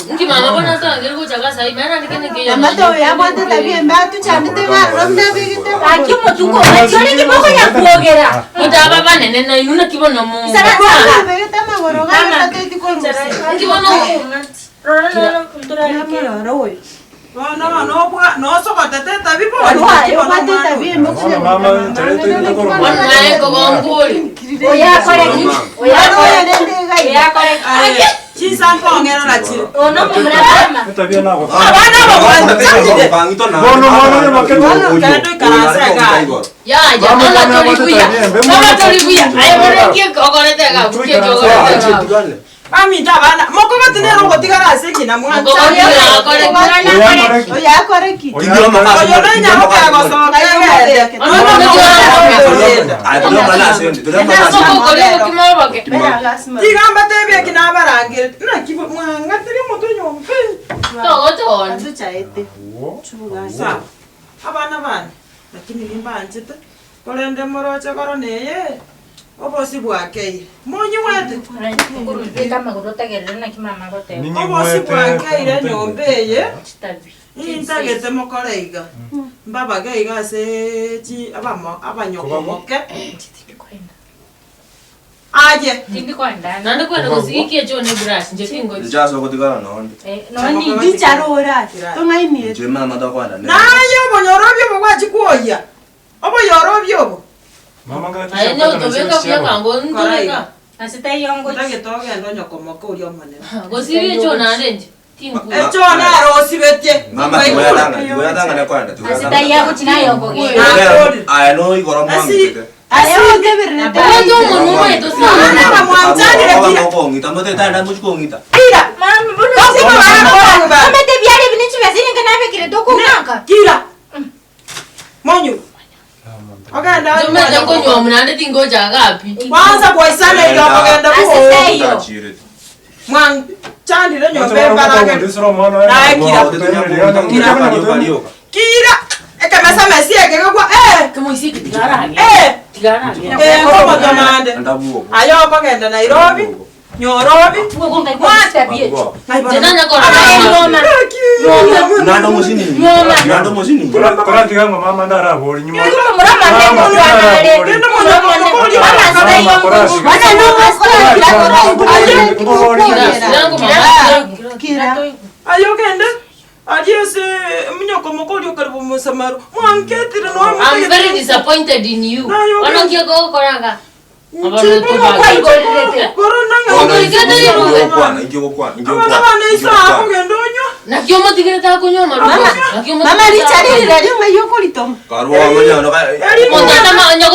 Inki mama bono atangire gocha gasa ime nandi kende nkeyo. Amato oyo abwate tabia embe atuchandete ng'a aroro buna abegete Gaki omotuko omache ore ki mokonya kwogera. Motaba banene nainwe naki bono mo. Abegete amagoro gane tateti korusia. Inki bono Namororo oyo. Bono nobwa nosogotete etabi bori Orwaye naki bono obwate omwana etabi oyo. embe Bono mama, nchare toigete korwa bono naye nkogongori. Oyakore ki? Oyo Oyakore rende iga iga. Oyakore ki? Aye, chinsa nkong'erora chire. Ono momura mama. Etabia nagokora. Abana aba mwanchachire. Bono omwana oyo moke Kende oikaranse iga. Yaya, mama tori buya. Mama tori buya. Aye bono nki okorete iga, nki okorete iga. Baminto abana, mokogoti nere ogotigara ase ekina mwanchachire. Oyakore ki? Oyo akore ki? Oyo nenyaroka egosoka egende. Soko okore bokima oboke. Tiga mbatebie eki nabarangereti naki mwang'atire omotwe nyomba Togotona. Atuchaete. Sawa. Abana bane, lakini nimbanchete, korende moroche korona eye, obosi bwakeire. Monyigwete? Beka amagoro otegerere naki mama agoteba. Obosi bwakeire enyomba eye, Chitabi. intagete mokore iga. Mbabage iga ase chi abamo abanyokomoke. Aye, Tindi kwenda. Naende kwenda gosigia echo ne brush nche tingochi. Eh, noni Richara ora. Tong'ainiete. naye obonyorobia obo gwachikwoyia, oboyorobia obo. Aye nyotobeka buya kango ntoreka. ase taiyongochi. Ntagete ogende onyokomoke oria omonene. Gosiria echo naende nche tinkuya. Echo nero osibetie. Ase taiyagochi naye okogenda. Aye otebererete. Obwate omonwa omaete Abana osana. aba mwanchanire kira. Kira. Mama, bono Tosima barakora ba. Omete biare bine chibesa ninga nabekire tokong'aka. Kira. Monyu. Ogenda Ntomanyete nkonywa naende tingocha gapi. Kwanza gwaisana ile okogenda Ase buo. taiyo. Mwanchandire nyomba embarage. Kira. Ekemesa mesi ekegwa eh Kemoisiki tigarage. eh Tigarage. eh ngomotomande. Aye okogenda Nairobi, Nyorobi. Nche nanyakora. Koratiga mama ndarabori nyuma. Yangu mama. Kira. Aye ogende ariese munyokomoko oria okaribu musamaru mwanketire I'm very disappointed in you. Ono nkie gokoraga. Naki omotigere takunywa amaru. Naki Mama omotigere Richard rirario ng'ai okoritoma. Omonto atama onye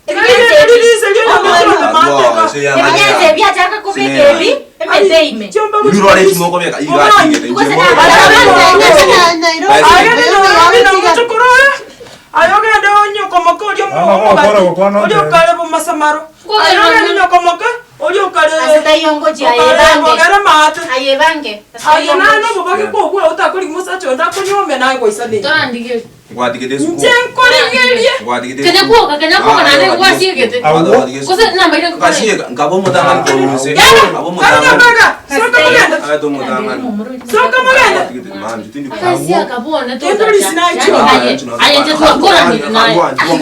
Ebinyansa ebiachaka kobeka ebi emete ime. Ayogende onyokomoke oria Mama, gokora gokwana oria okare bumasamaro ayogende nyokomoke oria okare Ase taiyongochi ayebange. bogere maate Ayebange. Ase aye nane taiyongochi. obobagi kobua otakori mosacha onde akonyuome naye goisanire Torandige. nche nkorigerie Kenya kuoka, kenya kuoka naende gwasiegete. Kose namba ire nkokora. Karunyabaga soka mugende soka mugende Akasia kabone Kendori sinacho. Aye nje twakoranire naye.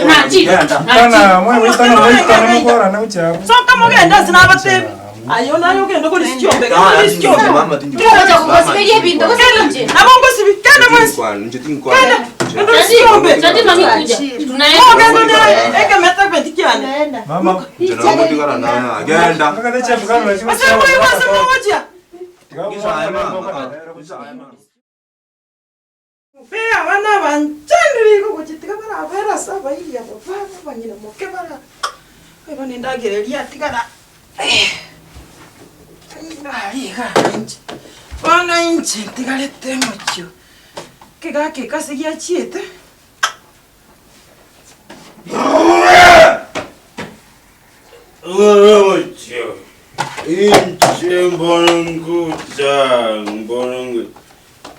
Nachi. Kana mwe witana witana mukora na uchabu. soka mugende sinabatebi ayo naye ogende kori sichombe kori sichombe Ngoja kugosiberia ebinto gose ninche. nabo ngosibi kende mwesi kende kende sichombe Chati mami kuja. Tunaenda. ogende ne ekemete Mama. Inche nagotigara naye genda. Mpaka chiafukano Ase moigwa ase mogochia. Mpe abana abanchandire igo gochia tiga barabere ase abairi aba babo abang'ina moke bara eba nendagera eria yatigara Ndare iga inche bono inche ntigarete mochio ekegaka eke ase giachiete. Inche mbono ngocha mbono ngocha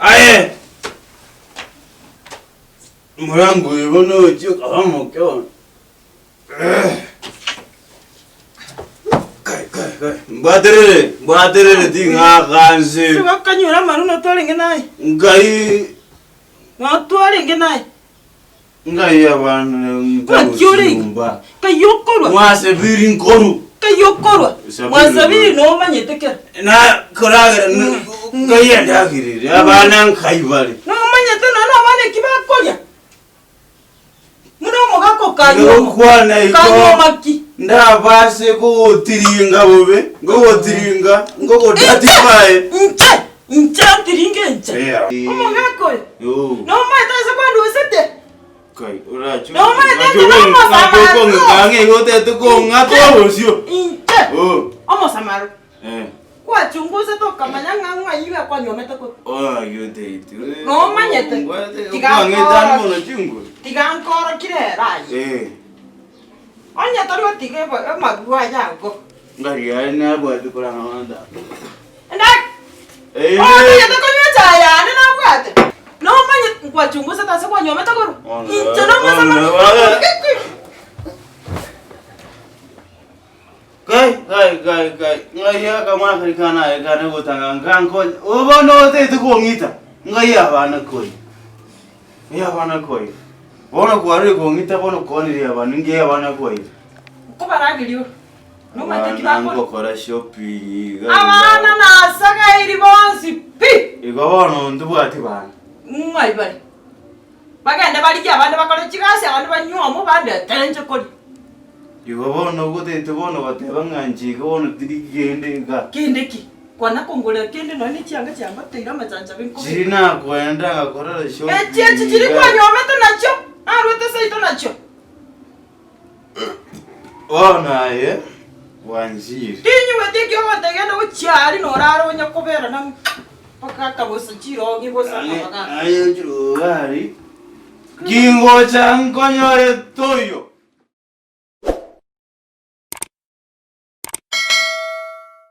aye morango oyo bono ochia okaba omoke bono Kai kai kai mbwaterere mbwaterere ting'aka nse Tibakanyora amaru notwarenge naye ngai notwarenge naye Ngai abana Naki ore iga? nyumba. Kai okorwa Mwasabiri nkoru. kai okorwa Sabiri mwasabiri nomanyete kera Na koragera ngai endagirire abana nkai bare. nomanyete nonya abana eki bakoria buna omogaka okanywa Ngokwana igo kanywa ki ndabase kogotiringa bobe ngogotiringa ngogodatify. Inche inche ntiringe inche omogaka oyo Yo. nomanyete ase kwandusete Kai oracho. Nomanyete inche nomosamaro. Kang'e gotete kong'ata obosio. Inche Oh. omosamaro Eh. kwachungusete okamanya ng'a ng'ai iga kwanyomete korwa Oh, yotete. Nomanyete. Tiga Kwang'etani mono chinguru. tiga nkorokire ere aye Eh. onye tori gotiga amagwa aya ago Ngari yare nabwate korang'anda. enda Eh. otagete konywa echae yane nabwate nomanye nkwachungusete ase kwanyomete korwa Ona, inche nomosamaro ona, ona. Kai kai kai kai. Ngai akamwana kari kana kana gotanga nganko. Obono otete kong'ita. Ngai abana koi. Ngai abana koi. Bono kwarire kong'ita bono konire abana ngai abana koi. nkobarageria ore nomanyete ki Abana bakora ngokora shopping. abana nasagairi bonsi pi Igo bono ntobwati bana. ng'ai bare bagende barigie abande bakore chigasi abande banywe bandetere inche koria Igo bono gotete bono goteba ng'a nchike bono tirigende iga. Kende ki? Kwana kongorera kende nonya ne chianga chiambateire amachanchabe nkobe. Chiri nakwenda ngakorera shopping. Echi echi chiri kwanyomete nachio, narwete seito nachio. Bono aye bwanchire. Tinyigweti eki ogontebia genda gochia aria norare onye kobera na mpaka bosa chirongi bosa amagaka. Aye chirogari. Kingocha nkonyore toyo.